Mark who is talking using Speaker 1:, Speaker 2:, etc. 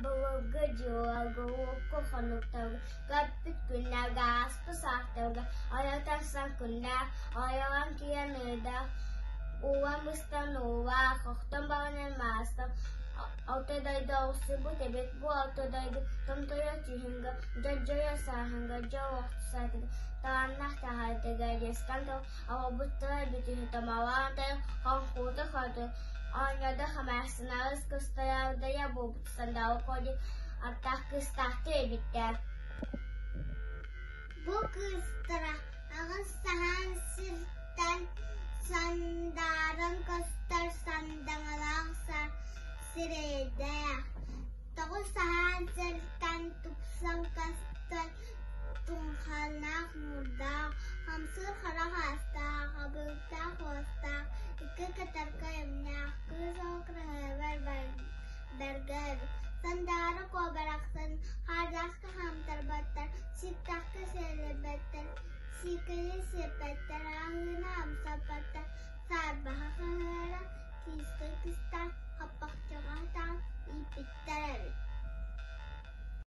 Speaker 1: Былыргы дьылларга, урукку хонуктарга, көппүт күннэргэ, ааспыт саастарга ойо тахсан күннээх, ойоҕон киирэн ыырдаах, уулан быстан уулаах, охтон баран маастан Орто дойду оҕустурбут эбит, бу орто дойду томтойо түһүнгэ, дьодьойо сааһынга, дьол охсатыгар, талааннаах таһаатыгар дьиэстэн тыл оҕобуттара эбит үһү томалаан тойон хоҥкуута хоту оонньоодох эмээхсин аҕыс кыстараардайа буолбут сандалы куо аттаах кыыстаахтыы эбиттэр.
Speaker 2: Бу кыыстара аҕыс саһаан сиртэн сандааран көстөр сандаҥалаах сирэйдээх, тоҕус саһаан сиртэн тупсан көстөр тумханаах нуурдаах, хамсыыр хара хаастаах, абыыктаах уостаах, икки кытархай эмнээх кыыс ол кыраһыабай бэргэ эбит. Сандаара Куо барахсан хаардаахха хаамтарбаттар, сииктэххэ сиэллэрбэттэр, сиикэйи сиэппэттэр, аһыыны амсаппаттар, саарбаһа хаһыара.